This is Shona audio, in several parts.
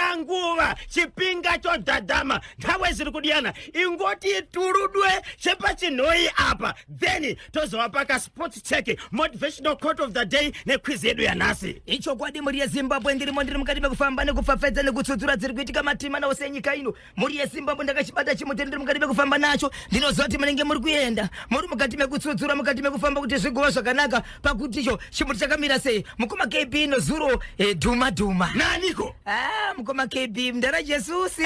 Hatina nguva, chipinga chodhadhama, nthawe ziri kudiyana, ingoti turudwe chepachinhoyi apa, then tozovapa ka sports check, motivational quote of the day nequiz yedu yanhasi. Ichokwadi, mhuri yeZimbabwe, ndirimo, ndiri mukati mekufamba nekupfapfaidza nekutsudzura dziri kuitika matima naose enyika ino. Mhuri yeZimbabwe, ndakachibata chimuti, ndiri mukati mekufamba nacho. Ndinoziva kuti munenge muri kuenda, muri mukati mekutsudzura, mukati mekufamba kuti zvigova zvakanaka, pakuti icho chimuti chakamira sei. Mukoma KB, nozuro dhuma dhuma. Naniko? Ah, mukoma KB, mudara Jesusi,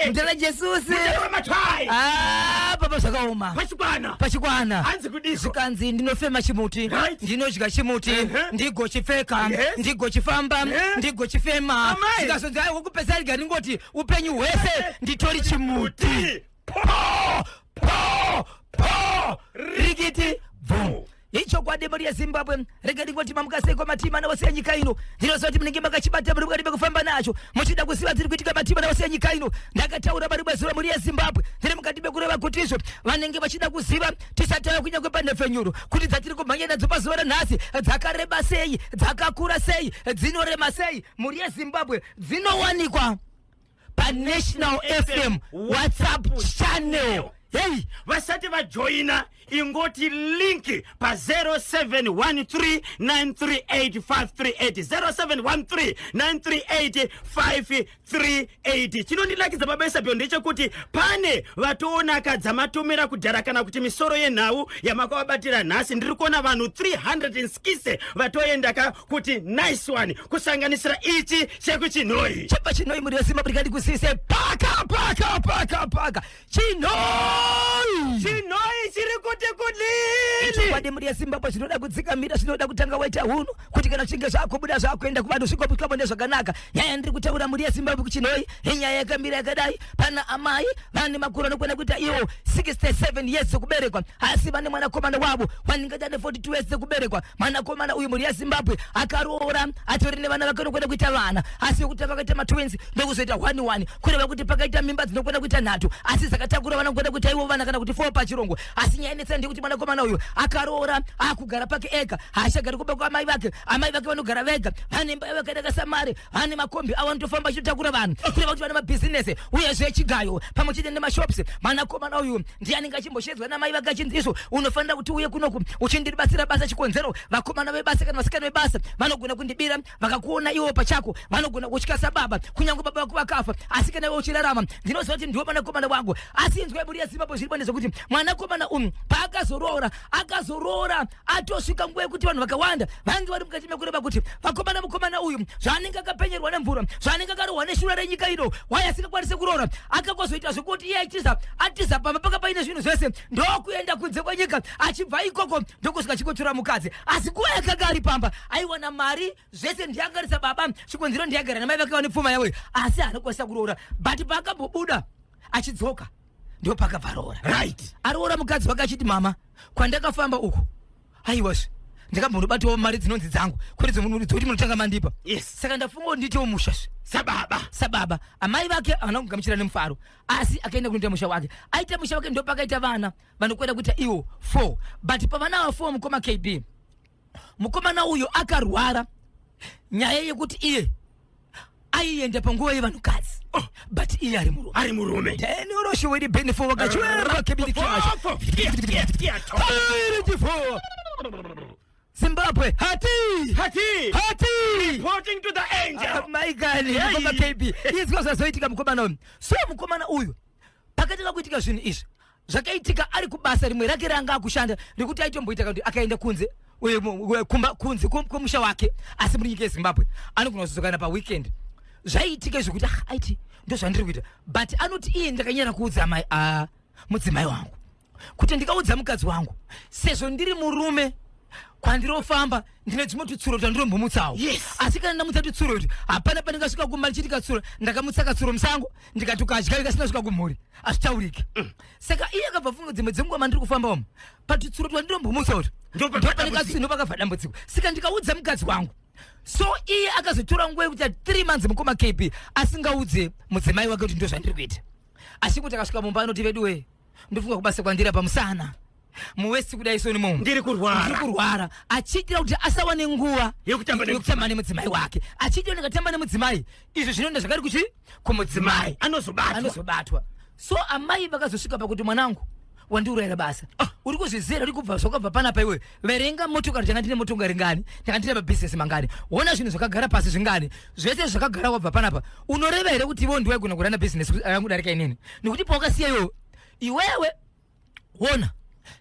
mudara Jesusi. Matwai. Ah, papa, zvakaoma. Pachikwana. Pachikwana. Hanzi kudiko? Zvikanzi ndinofema chimuti, ndinodya chimuti, ndigochipfeka, ndigochifamba, ndigochifema. Amai. Zvikazonzi aiwa, kupesa riga ringoti upenyu hwese nditori chimuti. Po po po, rikiti bvu. Ichokwadi, mhuri yeZimbabwe, rega ndingoti mamuka kwamatima naose enyika ino. Ndinoziva kuti munenge makachibata, muri mukati mekufamba nacho, muchida kuziva dziri kuitika matima naose enyika ino. Ndakataura pari zuva, mhuri yeZimbabwe, ndiri mukati mekureva kuti izvo vanenge vachida kuziva tisati tava kunyange panhepfenyuro kuti dzatiri kumhanya nadzo pazuva ranhasi dzakareba sei, dzakakura sei, dzinorema sei. Mhuri yeZimbabwe, dzinowanikwa paNational FM WhatsApp channel. Hei. Vasati vajoina, ingoti link pa 0713938538, 0713938538. Chinondinakidza, baba Isabel, ndechekuti pane vatoonaka dzamatumira kudhara kana kuti misoro yenhau yamakavabatira nhasi. Ndiri kuona vanhu 360 vatoendaka kuti nice one, kusanganisira ichi chekuChinhoyi. Chepachinhoi, mhuri yeZimbabwe, ndikati kusise paka paka paka paka Chinhoi. Chinhoi chiri kuti kudini? Chokwadi, mhuri yeZimbabwe, zvinoda kudzikamira, zvinoda kutanga waita hunhu kuti kana zvichinge zvakubuda, zvakuenda kuvanhu, zvigobutswa nezvakanaka. Nyaya ndiri kutaura, mhuri yeZimbabwe, kuChinhoi, inyaya yakamira yakadai. Pana amai vane makore anokwana kuita iwo 67 years dzekuberekwa, asi vane mwanakomana wavo waningati ane 42 years dzekuberekwa. Mwanakomana uyu, mhuri yeZimbabwe, akaroora, atori nevana vake anokwana kuita vana, asi yekuti vakaita matwins, ndokuzoita 11, kureva kuti pakaita mimba dzinokwana kuita nhatu, asi dzakatakura vanokwana kuita ivo vana kana kuti 4 pachirongwa. Asi nyaya inetsa ndeyekuti mwanakomana uyu akaroora, akugara pake ega, haachagari kumba kwaamai vake. Amai vake vanogara vega, vane imba yavo yakaita samare, vane makombi avo anotofa achitotakura vanhu, kureva kuti vane mabhizinesi uyezve echigayo pamwe chete nemashops. Mwanakomana uyu ndiye anenge achimboshedzwa namai vake achinzi, "Izvo unofanira kuti uye kunoku uchindibatsira basa, chikonzero vakomana vebasa kana vasikana vebasa vanogona kundibira vakakuona iwo pachako, vanogona kutya sababa, kunyange baba vako vakafa, asi kana iwe uchirarama ndinoziva kuti ndiwe mwanakomana wangu." Asi inzwa, mhuri yeZimbabwe, zviripo ndezvekuti mwanakomana uyu paakazoroora, akazoroora atosvika nguva yekuti vanhu vakawanda vange vari mukati mekureva kuti vakomana, mukomana uyu zvaanenge akapenyerwa nemvura, zvaanenge akarohwa neshura renyika ino, wai asingakwanisi kuroora. Akakozoita zvekuti iye achiza atiza pamba paka paine zvinhu zvese, ndokuenda kunze kwenyika. Achibva ikoko ndokusvika achikotora mukadzi, asi nguva yakanga ari pamba aiwana mari zvese, ndiangarisa baba, chikonzero ndiagara namai vake vane pfuma yavo, asi haana kukwanisa kuroora. But paakambobuda achidzoka, ndo pakabva roora. Aroora mukadzi wake achiti, "Mama, kwandakafamba uku, aiwazve ndakambonobatawo mari dzinonzi dzangu, kwete dzekuti munotanga mandipa. Saka ndafunga kuti ndiitewo mushazve sababa." Sababa. Amai vake havana kugamuchira nemufaro, asi akaenda kunoita musha wake. Aita musha wake, ndo pakaita vana vanokwenda kuita iwo 4. But pavana ava 4, mukoma KB, mukomana uyu akarwara nyaya yekuti iye aienda panguva yevanhukadzi, but iye ari murume. Ari murume. Tenoroshuwiri benefo wakachwerwa kebirikasha. Zimbabwe, hati. Hati. Hati. Reporting to the angel. Maikani. Hey. Mukoma KB, izwa zvazoitika mukomana uyu. So mukomana uyu, pakatanga kuitika zvinhu izvi, zvakaitika ari kubasa rimwe rake ranga akushanda, rekuti aitomboita kuti akaenda kunze kumba kunze kwemusha wake, asi muri nyika yeZimbabwe anogona kuzodzokana paweekend. Zvaiitika zvekuti, ah, aiti ndo zvandiri kuita, but anoti iye, "Ndakanyara kuudza amai, ah, mudzimai wangu, kuti ndikaudza mukadzi wangu, sezvo ndiri murume, kwandirofamba ndine dzimwe tutsuro twandirombomutsawo. Asi kana ndamutsa tutsuro kuti hapana pandingasvika kumba ndichiti katsuro ndakamutsa katsuro musango, ndikati ukadya kasina svika kumhuri, hazvitauriki." Saka iye akabva funga, "Dzimwe dzenguva mandiri kufamba umu, patutsuro twandirombomutsa kuti ndopakabva dambudziko, saka ndikaudza mukadzi wangu." So iye akazotora nguva yekuti 3 months, mukoma KB, asingaudze mudzimai wake kuti ndo zvandiri kuita. Asi kuti akasvika mumba anoti, "Veduwe, ndofunga kubasa kwandiri pamusana." Muwesti kudai soni momo Ndiri kurwara. Ndiri kurwara, achiitira kuti asawane nguva Yekutamba yekutamba nemudzimai wake, achiitira ndikatamba nemudzimai izvo zvinoenda zvakari kuchi kumudzimai. Anozobatwa. Anozobatwa. So amai vakazosvika pakuti, mwanangu, wandiurayira basa. Uri kuzvizera uri kubva zvakabva panapa iwe. Verenga motokari, tanga ndine motokari ngani, tanga ndine mabhizinesi mangani, ona zvinhu zvakagara pasi zvingani, zvese zvakagara wabva panapa. Unoreva here kuti iwe ndiwaigona kurana bhizinesi rangu darika inini? Nekuti pawakasiya iwewe, iwewe ona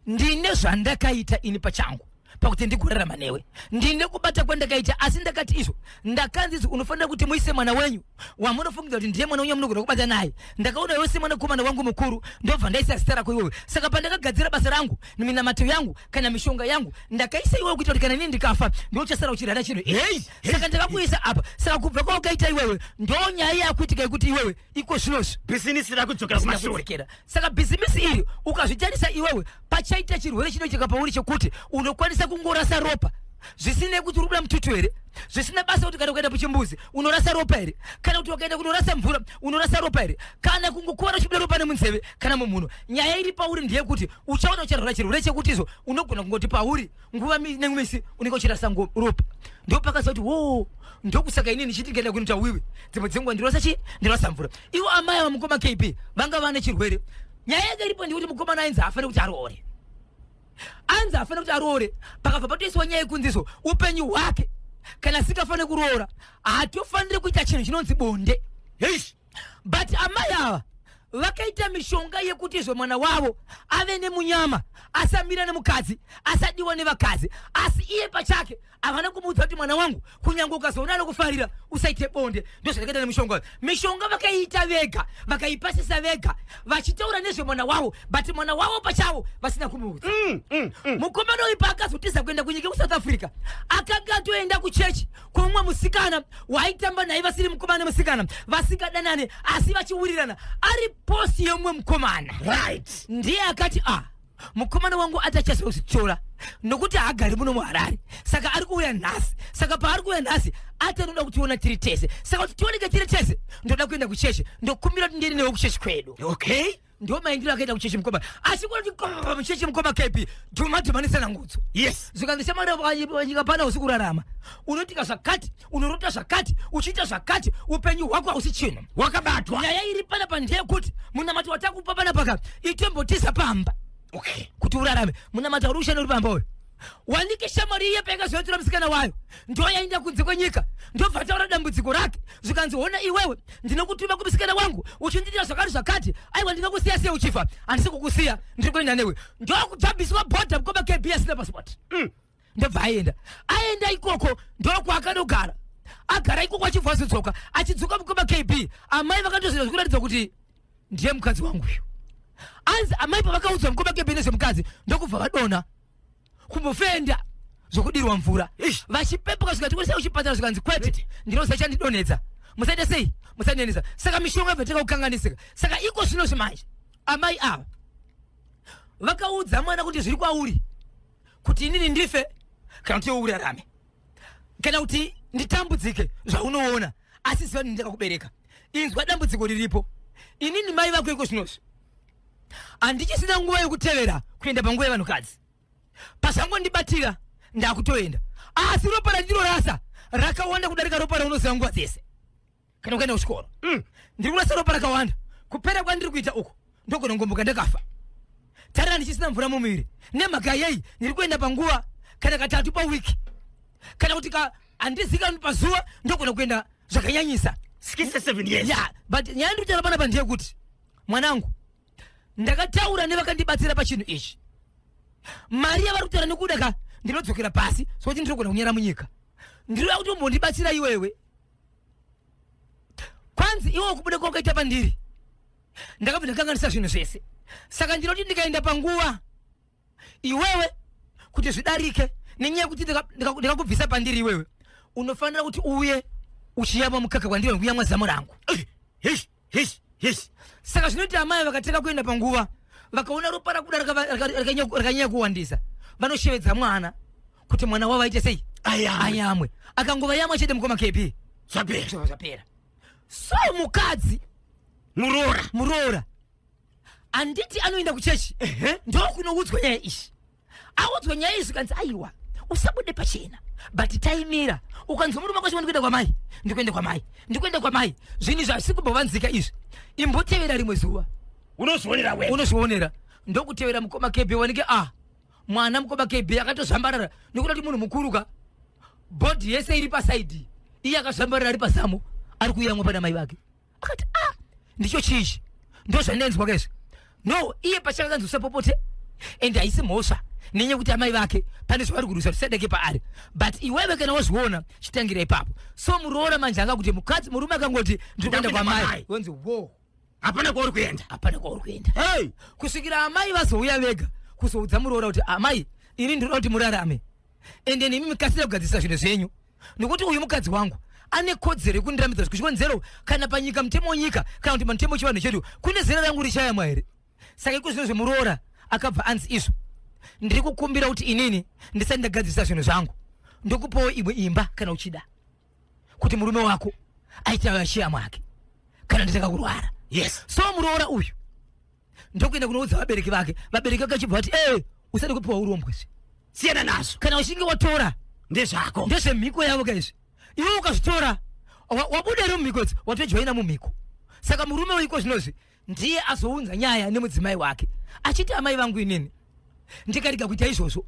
ndine zvandakaita ini pachangu pakuti ndigorarama newe, ndine kubata kwandakaita. Asi ndakati izvo ndakanzi izvo unofanira kuti muise mwana wenyu wamunofungidzira kuti ndiye mwana wenyu wamunogona kubata naye. Ndakaona iwe semwanakomana wangu mukuru, ndobva ndaisa zita rako iwewe. Saka pandakagadzira basa rangu, minamato yangu kana mishonga yangu, ndakaisa iwewe kuita kuti kana inini ndikafa ndochasara uchirara chinhu. Hey, saka ndakakuisa apa. Saka kubva kwaukaita iwewe, ndo nyaya yakuitika yekuti iwewe iko zvinozvi Bhizinisi rakudzokera kumashure. Kudzokera. Saka bhizimisi iri ukazvitarisa iwewe, pachaita chirwere chinoitika pauri chekuti unokwanisa kungorasa ropa zvisinei kuti uri kuda mututu here, zvisina basa kuti kana ukaenda kuchimbuzi unorasa ropa here, kana kuti ukaenda kunorasa mvura unorasa ropa here, kana kungokuvara uchibuda ropa nemunzeve kana mumhuno. Nyaya iri pauri ndeyekuti uchaona ucharwara chirwere chekuti izvo unogona kungoti pauri nguva nemisi unenge uchirasa ropa. Ndopakaziva kuti wo ndokusaka inini ndichiti ndikaenda kunoita wiwi dzimwe dzenguva ndirasa chi ndirasa mvura. Ivo amai ava, mukoma KB, vanga vane chirwere. Nyaya yanga iripo ndekuti mukomana ainzi haafaniri kuti aroore, anzi haafaniri kuti aroore. Pakabva patoiswa nyaya yekunziso upenyu hwake kana asingafaniri kuroora haatofaniri kuita chinhu chinonzi bonde. Heish. But amai ava vakaita mishonga yekuti izvo mwana wavo ave nemunyama, asamira nemukadzi, asadiwa nevakadzi. Asi iye pachake havana kumuudza kuti, mwana wangu, kunyange ukazoona anokufarira usaite bonde. Ndozvakaita nemishonga. Mishonga vakaiita vega, vakaipasisa vega vachitaura nezvemwana wavo, but mwana wavo pachavo vasina kumuudza. Mukomana uyu paakazotiza kuenda kunyika yekuSouth Africa, akanga atoenda kuchechi kumumwe musikana waaitamba naye, vasiri mukomana nemusikana, vasingadanane asi vachiwirirana, ari posi yemumwe mukomana. Ndiye akati, a mukomana wangu ati achazozvitora nokuti haagari muno muHarare, saka ari kuuya nhasi. Saka paari kuuya nhasi ati anoda kutiona tiri tese. Saka kuti tioneke tiri tese, ndoda kuenda kuchechi, ndokumbira kuti ndiende newe kuchechi kwedu. Ndo maendero akaita kuchechi mukoma. Achikuona kuti koma muchechi, mukoma KB, dhuma dhuma nesanangudzo. Zvikanzi, shamwari, panyika pana usi kurarama unoitika zvakati, unorota zvakati, uchiita zvakati, upenyu hwako hausi chinhu. Wakabatwa. Nyaya iri panapa ndeyekuti munamato watakupa panapa itombotiza pamba kuti urarame. Munamato uri ushanda uri pamba uyu. Wanike shamwari iye paikazoyatura musikana wayo, ndo yaenda kunze kwenyika, ndobva taura dambudziko rake. Zvikanzi, hona iwewe, ndinokutuma kumusikana wangu uchindiitira zvakati zvakati. Aiwa, ndingakusiya sei uchifa? Handisi kukusiya, ndiri kuenda newe. Ndokujambiswa bhodha, mukoma KB, asina pasipoti. Ndobva aenda. Aenda ikoko ndokwakanogara, agara ikoko achibva azodzoka. Achidzoka, mukoma KB, amai vakatozvida zvikuratidza kuti ndiye mukadzi wangu uyu. Anzi amai pavakaudzwa, mukoma KB, nezvemukadzi, ndokubva vadonha kumbofenda zvokudirwa mvura. Ish. Vachipepuka zvikati kurisai kuchipatara, zvikanzi kwete, ndinoziva chandidonhedza, musaite sei, musandidonhedza. Saka mishonga ibva tikakukanganisika. Saka iko zvino zvimanje amai ava vakaudza mwana kuti zviri kwauri kuti inini ndife kana kuti iwe urarame kana kuti nditambudzike zvaunoona, asi ziva kuti ndakakubereka. Inzwa dambudziko riripo, inini mai vako iko zvinozvi handichisina nguva yekutevera kuenda panguva yevanhukadzi. Pazvangondibatira ndakutoenda, asi ropa randinorasa rakawanda kudarika ropa raunoziva nguva dzese kana ukaenda kuchikoro. Ndiri kurasa ropa rakawanda. Kupera kwandiri kuita uku ndogona ngomboka ndakafa. Tarira, ndichisina mvura mumuviri. Nemhaka yei? Ndiri kuenda panguva kana katatu pawiki, kana kuti ka handizikani pazuva ndogona kuenda zvakanyanyisa. 67 years. Ya, but nyaya ndiri kutaura panapa ndeyekuti, mwanangu, ndakataura nevakandibatsira pachinhu ichi. Mari yavari kutaura nekuda ka ndinodzokera pasi sokuti ndinogona kunyara munyika. Ndinoda kuti umbondibatsira iwewe. Kwanzi iwe kubuda kwakaita pandiri, ndakabva ndakanganisa zvinhu zvese. Saka ndinoti ndikaenda panguva iwewe kuti zvidarike, nenyaya yekuti ndikakubvisa pandiri iwewe unofanira kuti uye uchiyamwa mukaka kwandiri nekuyamwa zamo rangu. Hish, hish, hish. Saka zvinoita amai vakatanga kuenda panguva, vakaona ropa rakuda rakanyanya kuwandisa, vanoshevedza mwana kuti mwana wavo aite sei? Ayamwe. Ayamwe. Akangova yamwa chete, mukoma KB, Zvapera. Zvobva zvapera. So mukadzi Muroora. Muroora. Handiti anoenda kuchechi? Ndokunoudzwa nyaya iyi. Audzwa nyaya iyi, zvikanzi, "Aiwa, usabude pachena, but taimira." Ukanzi murume wako ndikuenda kwamai, ndikuenda kwamai, ndikuenda kwamai, zvinhu izvi hazvisi kumbovanzika izvi. Imbotevera rimwe zuva. Unozvionera wega. Unozvionera. Ndokutevera, mukoma KB, wanike a mwana, mukoma KB, akatozvambarara nekuda kuti munhu mukuru ka, body yese iri paside, iye akazvambarara ari pasamo, ari kuyamwa pana mai vake. Akati, "A, ndicho chiichi? Ndo zvandenzwa kaizvi." No, iye pachake akanzi usapopote, and haisi mhosva nenyaya yekuti amai vake pane zvavari kurwisa tisadeke paari, but iwewe kana wazviona, chitangira ipapo. So muroora manje anga kuti mukadzi, murume akangoti, "Ndiri kuenda Ndakuenda kwamai," kwamai. wonzi wo. Hapana kwauri kuenda. Hapana kwauri kuenda. Hey! Kusvikira amai vazouya vega kuzoudza muroora kuti, "Amai, ini ndinoda kuti murarame, ende nemi mukasira kugadzirisa zvinhu zvenyu, nekuti uyu mukadzi wangu ane kodzero yekundirambidza kuchikonzero kana panyika, mutemo wenyika kana kuti mutemo wechivanhu chedu, kune zera rangu richayamwa here?" Saka iko zvino zvemuroora akabva anzi, "Izvo ndiri kukumbira kuti inini ndisati ndagadzirisa zvinhu zvangu, ndokupawo imwe imba kana uchida kuti murume wako aite achiyamwa ake kana nditanga kurwara." So muroora uyu ndokuenda kunoudza vabereki vake. Vabereki vake vachibva vati, "E, usade kupiwa urombwa izvi." Siyana nazvo. Kana uchinge watora, Ndezvako. ndezvemhiko yavo kaizvi. Iwe ukazvitora, wabuda iri mumhiko idzi, watojoina mumhiko. Saka murume uiko zvinozvi ndiye azounza nyaya nemudzimai wake achiti, "Amai vangu, inini ndikarega kuita izvozvo,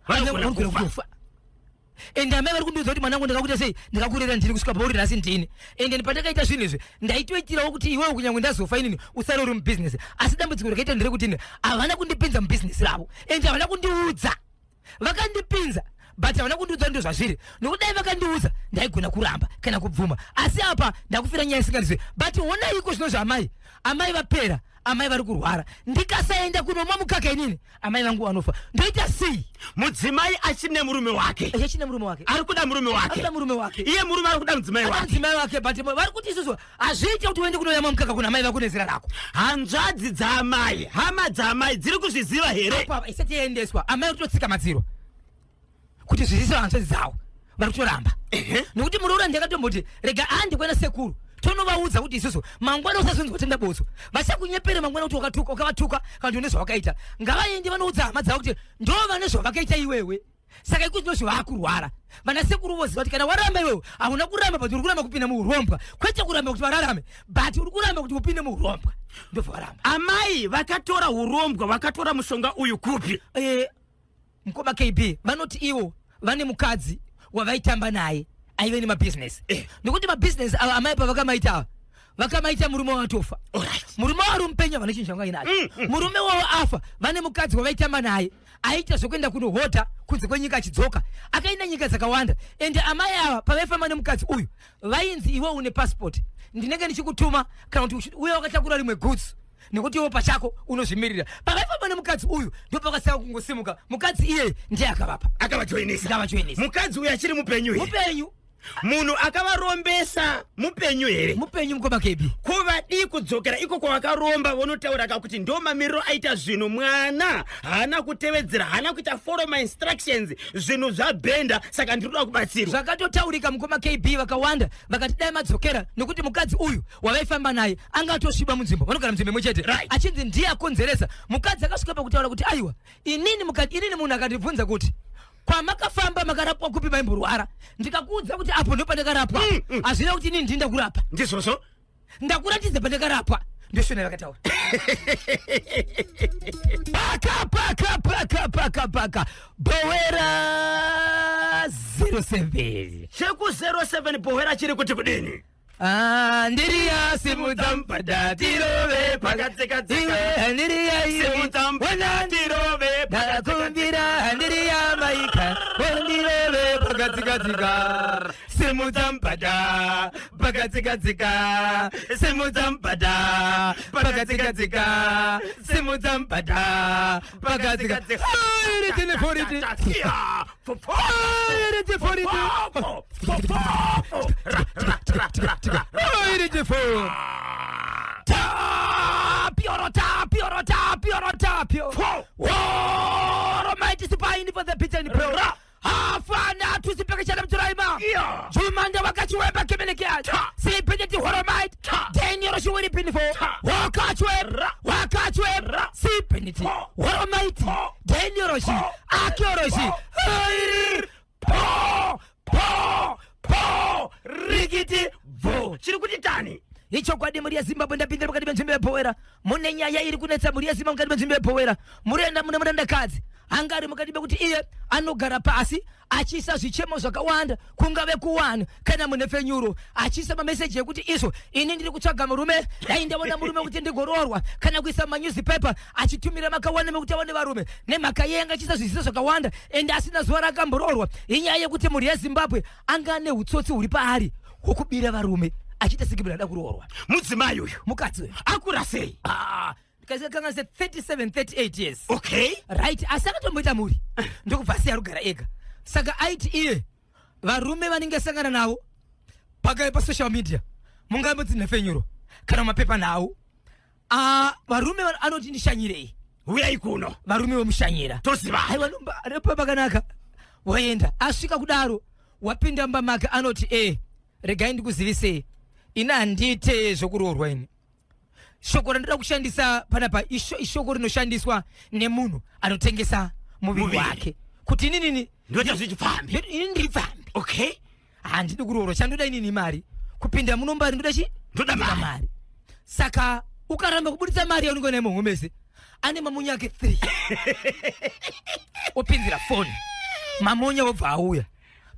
Vanogona vanogona kufa. kufa. Ende amai vari kundiudza kuti mwanangu, ndakakuita sei, ndakakurera ndini kusvika pauri nhasi ndini. Ende pandakaita zvinhu izvi, ndaitoitirawo kuti iwewe kunyange ndazofa inini usare uri mubhizinesi. Asi dambudziko rakaita nderekuti ini havana kundipinza mubhizinesi ravo, ende havana kundiudza. Vakandipinza, but havana kundiudza ndo zvazviri, nokuti dai vakandiudza ndaigona kuramba kana kubvuma. Asi apa ndakufira nyaya isingandizwe. But honaiko zvino zvaamai, amai vapera, amai vari kurwara. Ndikasaenda kunomwa mukaka inini, amai vangu vanofa. Ndoita sei?" Mudzimai achine murume wake. Achine murume wake. Ari kuda murume wake. Akuda murume wake. Iye murume ari kuda mudzimai Ada wake. Mudzimai wake, but vari kuti isusu hazviiti kuti uende kunoyamwa mukaka kuna amai vako nezera rako. Hanzvadzi dzaamai, hama dzaamai dziri kuzviziva here? Apa isati yaendeswa, amai vari kutotsika madziro kuti zvizise hanzvadzi dzavo, vari kutoramba, nekuti muroora ndakatomboti rega andi kuenda sekuru tonovaudza kuti isusu mangwana usazonzi watenda botso, vachakunyepere mangwana kuti wakatuka, ukavatuka kana kuti une zvawakaita. Ngavaende vanoudza hama dzavo kuti ndo vane zvavakaita iwewe. Saka iko zvinozvi vaakurwara, vana sekuru voziva kuti kana waramba iwewe, hauna kuramba, but uri kuramba kupinda muurombwa, kwete kuramba kuti vararame, but uri kuramba kuti upinde muurombwa. Ndobva varamba. Amai vakatora urombwa, vakatora mushonga uyu kupi? Mukoma KB, vanoti ivo vane mukadzi wavaitamba naye aive nemabhizinesi, nekuti mabhizinesi ava amai pavakamaita ava, vakamaita murume watofa. Murume wari mupenyu, havana chinhu chavangainacho. Murume wavo afa, vane mukadzi wavaitamba naye aiita zvokuenda kunohodha kunze kwenyika, achidzoka, akaenda nyika dzakawanda. Ende amai ava pavaifamba nemukadzi uyu, vainzi, "Iwe une passport, ndinenge ndichikutuma kana kuti uye wakatakura rimwe goods, nekuti iwe pachako unozvimirira." Pavaifamba nemukadzi uyu, ndopakasaka kungosimuka. Mukadzi iyeye ndiye akavapa. Akavajoinisa. Akavajoinisa. Mukadzi uyu achiri mupenyu here? Mupenyu. Munhu akavarombesa mupenyu here? Mupenyu, mukoma KB. Kuvadii kudzokera iko kwavakaromba, vonotaura ka kuti ndo mamiriro aita zvinhu, mwana haana kutevedzera, haana kuita follow my instructions, zvinhu zvabhenda, saka ndiri kuda kubatsirwa? Zvakatotaurika, mukoma KB. Vakawanda vakati dai madzokera, nekuti mukadzi uyu wavaifamba naye anga atosviba munzvimbo, vanogara munzvimbo imwe chete, achinzi ndiye akonzeresa. Mukadzi akasvika pakutaura kuti, "Aiwa, inini inini munhu akandibvunza kuti kwamakafamba makarapwa kupi, maimborwara, ndikakuudza kuti apo ndo pandakarapwa, hazvina kuti inini ndini ndakurapa." Ndizvozvo. "Ndakuratidza pandakarapwa." Ndoshona vakataura. Paka paka paka paka paka, Bhowera 07. Cheku 07 Bhohera chiri kuti kudini? Ah, ndiriya simudza mpada tirove. Pakatsika-tsika. Iwe ndiriya iwe. Simudza mpada tirove. Ndakumbira ndiriya maika ondirove pakatsika-tsika. Simudza mpada pakatsika-tsika, simudza mpada pakatsika-tsika, simudza mpada pakatsika. Airi forty, airi 40, airi 4. Tapio, tapio, tapio, tapio. Woro mighty spine for the bitter and pro. Hafana tusipekeshana mturaima. Jumanda wakachiwemba kemenekia. Sipiniti horomite. Daniel shiwiri pinifo. Wakachwe. Waka. Chiti bvo. Chiri kuti tani. Ichokwadi mhuri yeZimbabwe, ndapindira pakati penzvimbo yeBhowera. Mune nyaya iri kunetsa mhuri yeZimbabwe mukati menzvimbo yeBhowera. Murenda mune murandakadzi anga ari mukati mekuti iye anogara pasi achiisa zvichemo zvakawanda, kungave kuwanhu kana munhepfenyuro, achiisa mameseji ekuti izvo ini ndiri kutsvaga murume, dai ndaona murume kuti ndigoroorwa, kana kuisa manyuzipepa achitumira makawanda mekuti awane varume. Nemhaka iye anga achiisa zviziso zvakawanda ende asina zuva raakamboroorwa. Inyaya yekuti mhuri yeZimbabwe anga ane utsotsi huri paari hwokubira varume achiita senge munhu ada kuroorwa. Mudzimai uyu mukadzi uyu akura sei? Ah, ndikakanganise 37 38 years. Okay. Right, asi akatomboita mhuri ndokubva asiya rugara ega. Saka aiti iye varume vanenge asangana navo pakave pasocial media, mungave mudzinhepfenyuro kana mapepa nhau, ah, varume anoti ndishanyirei, Uyai kuno. Varume vomushanyira. Toziva. Aiwa, nomba pakanaka, waenda. Asvika kudaro, wapinda mumba make, anoti e regai ndikuzivisei, ini handiite zvokuroorwa. Ini shoko randoda kushandisa panapa ishoko rinoshandiswa nemunhu anotengesa muviri Muviri. wake, kuti ininini Ndoita zvichipfambi. Ini ndiri pfambi. Handidi kuroorwa, chandoda inini mari. Kupinda munombari ndoda chi Ndoda mari. Saka ukaramba kubuditsa mari yaunenge unayo muhomese, ane mamonya ake 3, opinzira foni mamonya, wobva auya.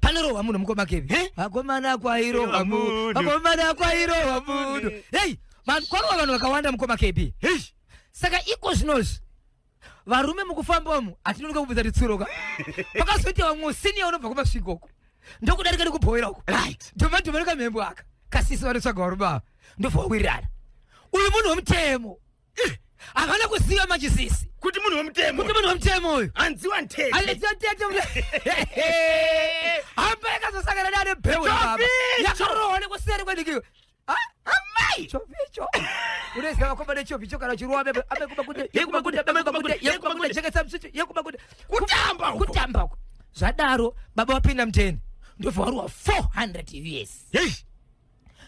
Panorohwa munhu, mukoma Kevi. Eh? Vakomana, kwairohwa munhu. Munhu. Vakomana, kwairohwa munhu. Hei, vanhu, kwarohwa vanhu vakawanda, mukoma Kebi. Hei. Saka iko zvinozvi varume mukufamba umu hatinonoka kubvisa ritsuroka. Pakazoita vamwe senior unobva kuMasvingo uko, ndokudarika nekubhowera uko. Dhoma dhoma nekamhembo aka kasisi vanotsvaga varume ava, ndobva wawirirana. Uyu munhu wemutemo, havana kuziva manje sisi kuti munhu wemutemo, kuti munhu wemutemo uyu. Anziwa ntete. Aletsatete hamba yakazosangana neane bhewe baba. Chovicho! Yakarohwa nekuseri kwedikiwe. Amai. Chovicho, unoziva vakomba nechovicho kana chiruwa amekubakude. Yekubakude, amekubakude, yekubakude. Jekesa musvicho yekubakude. Kutamba uko. Kutamba uko. Zvadaro baba wapinda muteni, ndobva waruwa 400 US. Hei.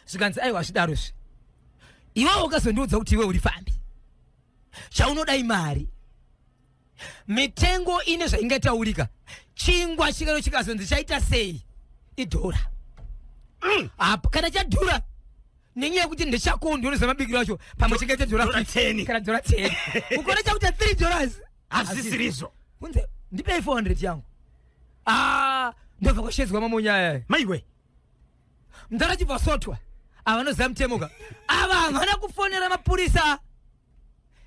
Zvikanzi aiwa, zvidaro izvi, iwewe ukazondiudza kuti iwe uri fambi, chaunoda imari. Mitengo ine zvaingataurika, chingwa chikano chikazonzi chaita sei idhora. Apa kana chadhura nenyaya yekuti ndechako, ndionoziva mabikiro acho, pamwe chingaita dhora Dhora 50 10. kana dhora 10, ukona chakuita $3. Hazvisirizvo. Kunze ndipei 400 yangu. Ah, ndobva kwashedzwa mamunyaya. Maiwe. Mudhara chibva sotwa. Ava vanoziva mutemo ka ava, havana kufonera mapurisa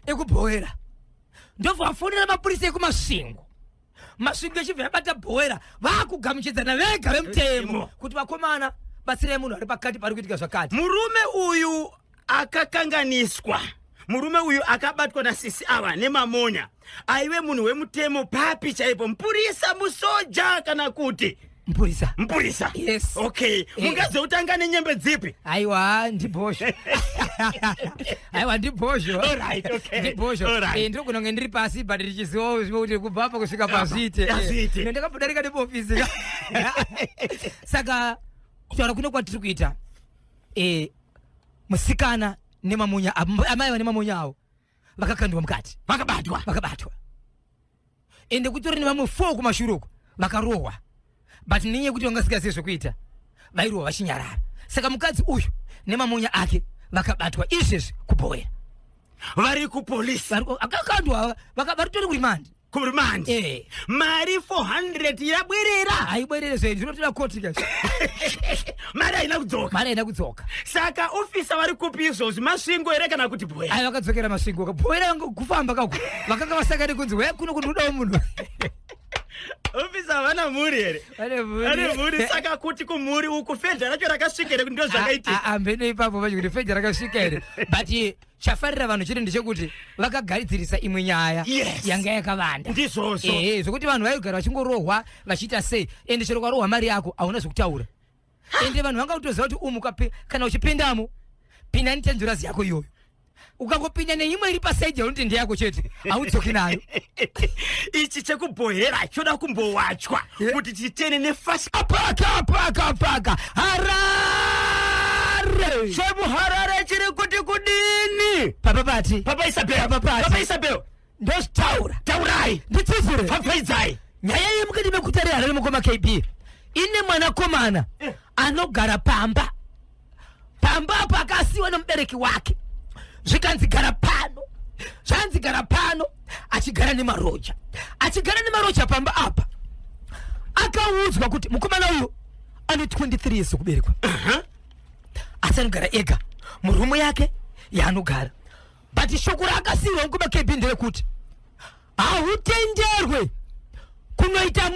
ekuBhowera, ndobva vafonera mapurisa ekuMasvingo. Masvingo echibva yabata Bhowera, vakugamuchidzana vega vemutemo Mutemo. kuti vakomana, batsirai munhu ari pakati, pari kuitika zvakati. Murume uyu akakanganiswa, murume uyu akabatwa nasisi ava nemamonya, aive munhu wemutemo papi chaipo? Mupurisa, musoja kana kuti Mupurisa. Mupurisa. Yes. Okay. Mungazoutanga nenyembe dzipi? Aiwa, ndibhosho. Aiwa, ndibhosho. Alright, okay. Ndibhosho. Alright. Ndiri kunonge ndiri pasi, but ndichizivawo zvivo kuti kubva apa kusvika pazviite. Hazviite. Ndakambodharika nemuofisi. Saka kutaura kuno kwatiri kuita, musikana nemamunya, amai vane mamunya avo vakakandwa mukati. Vakabatwa. Vakabatwa, ende kutori nevamwe four kumashure uko vakarohwa, but nenyaya yekuti vangasingazivi zvekuita, vairohwa vachinyarara. Saka mukadzi uyu nemamunya ake vakabatwa izvezvi kuBhowera. Vari kupolisi? Akakandwa, varitori kuremand. Kuremand. Eh. Mari 400 yabwerera? Haibwerere zvenyu, zvinotoda koti ka. Mari haina kudzoka. Mari haina kudzoka. Saka ofisa vari kupi izvozvi? Masvingo here kana kuti Bhowera? Ai, vakadzokera Masvingo. Bhowera vanga kufamba kako, vakanga vasangane kunzi we kuno kundodawo munhu. Ofisa havana mhuri here? Vane mhuri. Vane mhuri. Saka kuti kumhuri uku fedha racho rakasvika here, kuti ndo zvakaitika? Ambeno ipapo vacho kuti fedha rakasvika here, but chafarira vanhu chete ndechekuti vakagadzirisa imwe nyaya yanga yakavanda. Ndizvozvo. Ehe, zvokuti vanhu vaigara vachingorohwa vachiita sei, ende chero ukarohwa mari yako hauna zvekutaura, ende vanhu vanga kutoziva kuti umu kana uchipindamo, pinda ne$10 yako iyoyo. Ukangopinda neimwe iri pasaidi yaunoti ndeyako chete, haudzoki nayo. Ichi chekubhohera choda kumbowachwa kuti chichene nefasi. Paka paka paka, Harare. ChemuHarare chiri kuti kudini? Papa pati. Papa Isabel. Papa pati. Papa Isabel. Ndozvitaura. Taurai. Nditsuzure. Pfapfaidzai. Nyaya yemukati mekuta reHarare, mukoma KB, ine mwanakomana anogara pamba. Pamba apo akasiwa nomubereki wake, zvikanzi gara pano, zvanzi gara pano, achigara nemaroja, achigara nemaroja pamba apa. Akaudzwa kuti mukomana uyu ane 23 years okuberekwa, asi anogara ega murumu yake yaanogara. But shoko raakasiyirwa mukoma KB nderekuti hautenderwe kunoita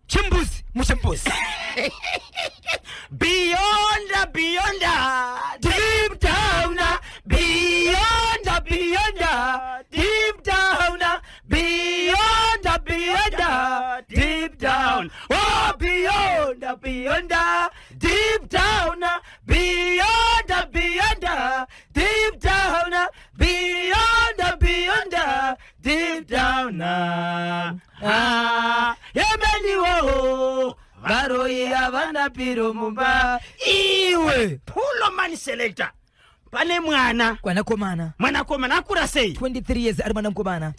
chimbuzi muchimbuzi. Beyond, beyond, deep down, beyond, beyond, deep down, beyond, beyond, deep down, oh, beyond, beyond, deep down, beyond, beyond, deep down, beyond, beyond, deep down. Ah, yemeniwo varoyi havana piro mumba iwe. Puloman selector, pane mwana. Mwanakomana. Mwanakomana akura sei? 23 years ari mwana mukomana.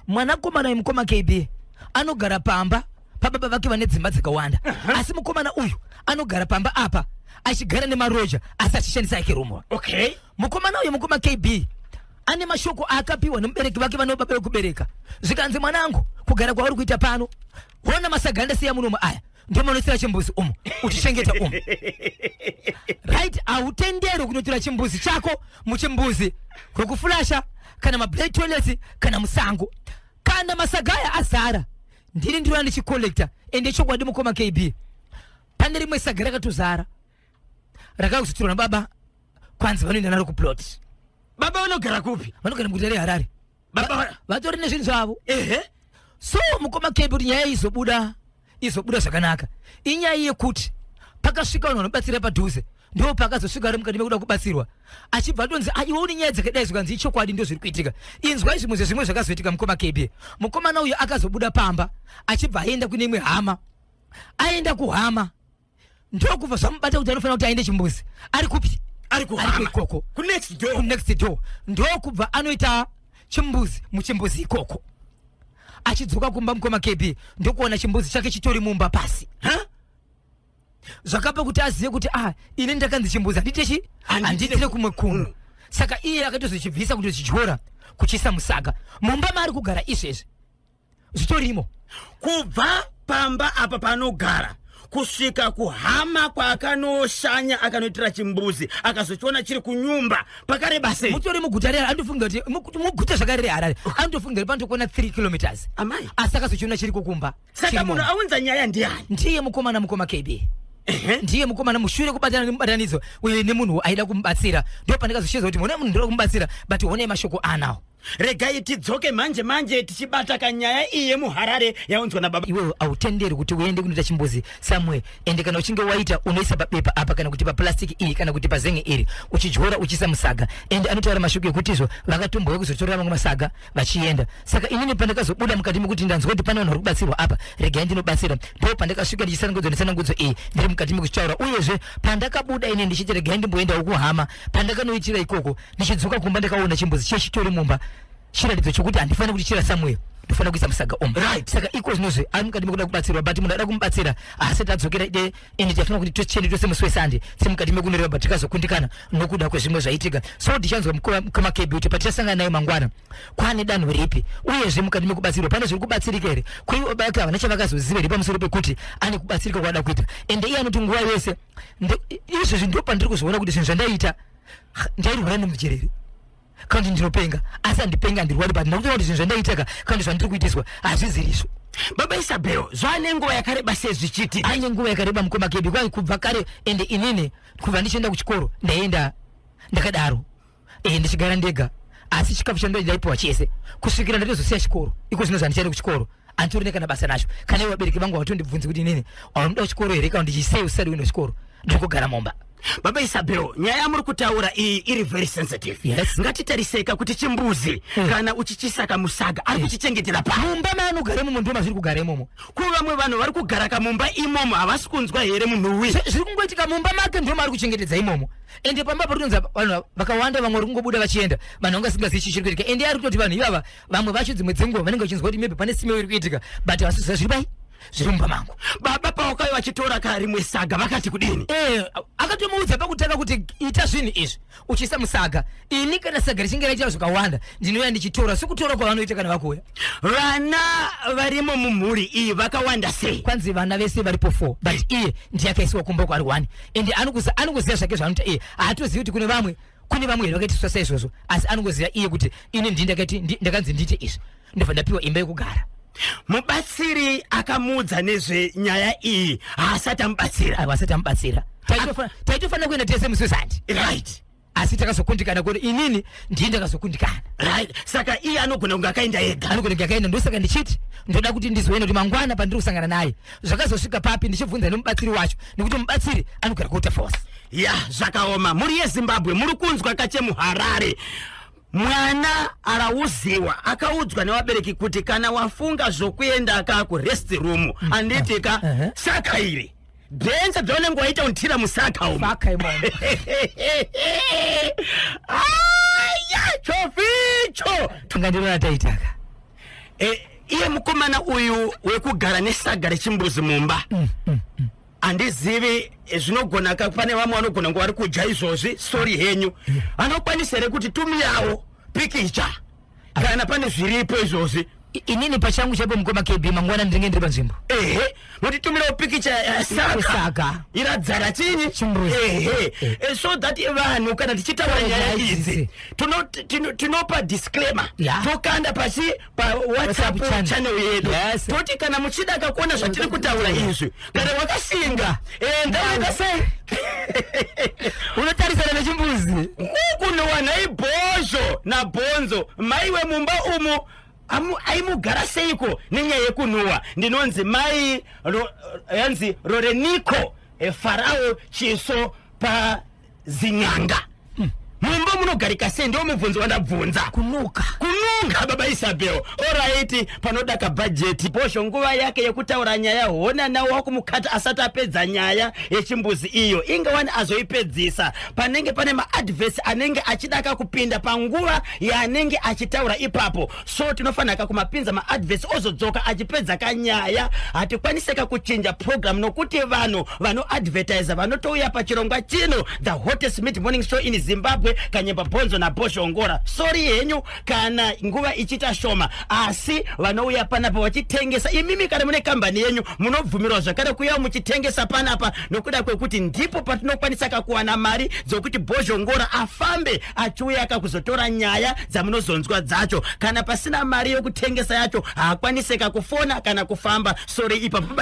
Mwanakomana wemukoma KB anogara pamba pababa vake vane dzimba dzakawanda, asi mukomana uyu anogara pamba apa achigara nemaroja, asi achishandisa ake room. Mukomana uyu, mukoma KB, ane mashoko aakapiwa nemubereki vake vane baba vekubereka, zvikanzi, "Mwanangu, kugara kwauri kuita pano, hona masaga andasiya munomu aya, ndomunoisira chimbuzi umu uchichengeta umu, right? Hautenderwi kunotora chimbuzi chako muchimbuzi rwekufulasha kana mablack toilets kana musango. Kana masaga aya azara, ndini ndinoya ndichicollecta." Ende chokwadi, mukoma KB, pane rimwe saga rakatozara rakakuzotorwa nababa, kwanzi vanoenda naro kuplot. Baba vanogara kupi? Vanogara muguta reHarare. Baba vatori nezvinhu zvavo. So mukoma KB, kuti nyaya izobuda, izobuda zvakanaka, inyaya yekuti pakasvika vanhu vanobatsira padhuze. Ndo pakazosvika ari mukati mekuda kubatsirwa, achibva atonzi, "Ah, iwe une nyaya dzakadai." Zvikanzi, "Ichokwadi, ndo zviri kuitika." Inzwai zvimwe zvezvimwe zvakazoitika, mukoma KB. Mukomana uyu akazobuda pamba achibva aenda kune imwe hama. Aenda kuhama, ndokubva zvamubata kuti anofanira kuti aende chimbuzi. Ari kupi? Ari kuhama. Ari ikoko. Kunext door. Kunext door. Ndokubva anoita chimbuzi muchimbuzi ikoko. Achidzoka kumba, mukoma KB, ndokuona chimbuzi chake chitori mumba pasi. Ha? Zvakapa kuti azive kuti, ah, ini ndakanzi chimbuzi handite chi handitire kumwe kunhu. Saka iye akatozochibvisa kutochidyora kuchiisa musaga mumba maari kugara izvezvi, zvitorimo. Kubva pamba apa panogara kusvika kuhama kwaakanoshanya akanoitira chimbuzi, akazochiona chiri kunyumba, pakareba sei? Mutori muguta reHarare, anotofunga kuti muguta zvakare reHarare, anotofunga kuti panotokwana 3 kilometers. Amai. Asi akazochiona chiri kukumba. Saka chirimo. Munhu aunza nyaya ndiani? Ndiye mukomana, mukoma KB. Ndiye mukomana. Mushure kubatana nemubatanidzo uye nemunhu aida kumubatsira, ndo pandakazoshedza kuti mune munhu ndoda kumubatsira, but honai mashoko anawo. Regai tidzoke manje manje tichibata kanyaya iyi yemuHarare yaunzwa nababa. Iwewe hautenderi kuti uende kunoita chimbuzi somewhere, ende kana uchinge waita, unoisa pabepa apa kana kuti paplastic iyi kana kuti pazenge iri, uchidyora uchiisa musaga. Ende anotaura mashoko ekuti izvo vakatombouya kuzotorera mamwe masaga vachienda. Saka inini pandakazobuda mukati mekuti ndanzwa kuti pane vanhu vari kubatsirwa apa, regai ndinobatsira, ndo pandakasvika ndichisanangudzwa netsanangudzo iyi ndiri mukati mekuchitaura. Uyezve pandakabuda ini ndichiti regai ndimboendawo kuhama, pandakanoitira ikoko, ndichidzoka kumba ndakaona chimbuzi chechitori mumba, chiratidzo chokuti handifaniri kuti chira somewhere, ndofanira kuisa musaga umu. Saka iko zvinozvi ari mukati mekuda kubatsirwa, but munhu ada kumubatsira haasati adzokera ide. Ende tafanira kuti tochende tose musi weSunday semukati mekunoreva, but tikazokundikana nokuda kwezvimwe zvaitika. So tichanzwa mukoma KB kuti patichasangana naye mangwana kwane danho ripi, uyezve mukati mekubatsirwa pane zviri kubatsirika here? Kweivo baba vake havana chavakazoziva here pamusoro pekuti ane kubatsirika kwaada kuita? Ende iye anoti nguva yese, "Izvezvi ndo pandiri kuzviona kuti zvinhu zvandaita, ndairwara nemujerere kana kuti ndinopenga." Asi handipengi, handirwari, but ndakutoona kuti zvinhu zvandaita ka kana kuti zvandiri kuitiswa hazvizirizvo. Baba Isabel, zvane nguva yakareba sei zvichiitika? Aine nguva yakareba, mukoma KB, kwai kubva kare. Ende inini kubva ndichienda kuchikoro ndaienda ndakadaro, ndichigara ndega, asi chikafu changu ndaipiwa chese kusvikira ndatozosiya chikoro. Iko zvino zvandichaenda kuchikoro handitorine kana basa nacho. Kana ivo vabereki vangu havatondibvunzi kuti, "Inini waunoda kuchikoro here?" kana ndichisei usati uenda kuchikoro, ndiri kugara mumba. Baba Isabel, nyaya yamuri kutaura iyi iri very sensitive. Ngatitariseka kuti chimbuzi kana uchichisaka musaga, ari kuchichengetera pa Mumba maanogara imomo, ndo mazviri kugara imomo. Ko vamwe vanhu vari kugara kamumba imomo havasi kunzwa here munhuwi? Zviri kungoitika mumba make, ndo maari kuchengetedza imomo. Ende pamba pari kutonzi vanhu vakawanda, vamwe vari kungobuda vachienda, vanhu vanga singazivi chii chiri kuitika. Ende ari kutoti vanhu ivava, vamwe vacho dzimwe dzenguva vanenge vachinzwa kuti maybe pane smell iri kuitika, but havasi kuziva zviri pai. Zviri mumba mangu. Baba pawakauya vachitora karimwe saga, vakati kudini? Akatomuudza pakutanga kuti ita zvinhu izvi uchiisa musaga. Ini kana saga richinge raita zvakawanda, ndinouya ndichitora, sekutora kwavanoita kana vakuuya. Vana varimo mumhuri iyi vakawanda sei? Kwanzi vana vese varipo 4, but iye ndiye akaisiwa kumba kwaari 1, and anongoziva zvake zvaanoita iye. Haatozivi kuti kune vamwe here vakaitiswa saizvozvo, asi anongoziva iye kuti ini ndii ndakati ndakanzi ndiite izvi, ndobva ndapiwa imba yekugara. Mubatsiri akamuudza nezvenyaya iyi haasati amubatsira? Aiwa, asati amubatsira. Taitofanira kuenda tese musi weSunday, asi takazokundikana, kuti inini ndii ndakazokundikana. Right, saka iye anogona kunge akaenda ega. Anogona kunge akaenda. Ndosaka ndichiti ndoda kuti ndizoenda, kuti mangwana pandiri kusangana naye zvakazosvika papi, ndichibvunza nemubatsiri wacho, nekuti mubatsiri anogara kuWaterfalls. Ya, zvakaoma. Mhuri yeZimbabwe, muri kunzwa kachemuHarare, mwana arauziwa akaudzwa nevabereki kuti kana wafunga zvokuenda ka kurest room, handiti ka, saka iri bhenza byaunenge waita untira musaka umu. Faka imomo. Aya, choficho. Tungandirona taitaka. Iye mukomana uyu wekugara nesaga rechimbuzi mumba, handizivi, zvinogona ka pane vamwe vanogona kunge vari kudya izvozvi, sorry henyu, anokwanisa here kuti tumiyawo pikicha kana pane zviripo izvozvi? Inini pachangu chaipo, mukoma KB, mangwana ndinenge ndiri panzvimbo. Ehe, notitumirawo pikicha saka Saka. Iradzara chinyi? Chimbuzi. Ehe. So that vanhu kana tichitaura nyaya Nyaya idzi idzi. tinopa disclaimer, tokanda pasi paWhatsApp WhatsApp channel. channel yedu, toti kana muchida kakuona zvatiri kutaura izvi, kana wakasinga, enda wakasei. Unotarisana nechimbuzi. Kukunowana ibhozho nabhonzo, maiwe, mumba umu aimugara seiko nenyaya yekunuwa? Ndinonzi mai yanzi Roreniko, Farao Chiso pazinyanga. Mumba munogarika sei? Ndiwo mubvunzo wandabvunza. Kunuka. Kununga, baba Isabel. Alright, panoda kabhajeti. Bhozho nguva yake yekutaura nyaya hona nawo wakumukata asati apedza nyaya yechimbuzi iyo. Ingawani azoipedzisa panenge pane maadverts anenge achidaka kupinda panguva yaanenge achitaura ipapo, so tinofanira kumapinza maadverts, ozodzoka achipedza kanyaya. Hatikwaniseka kuchinja program nokuti vanhu vanoadvertisa vanotouya pachirongwa chino, the hottest mid morning show in Zimbabwe, Kanyemba Bhonzo naBhozhongora. Sorry henyu kana nguva ichiita shoma, asi vanouya panapa vachitengesa. Imimi kana mune kambani yenyu, munobvumirwa zvakare kuuya muchitengesa panapa, nokuda kwekuti ndipo patinokwanisa kakuwana mari dzokuti Bhozhongora afambe achiuya kakuzotora nyaya dzamunozonzwa dzacho. Kana pasina mari yokutengesa yacho, haakwaniseka kufona kana kufamba. Sorry ipapo.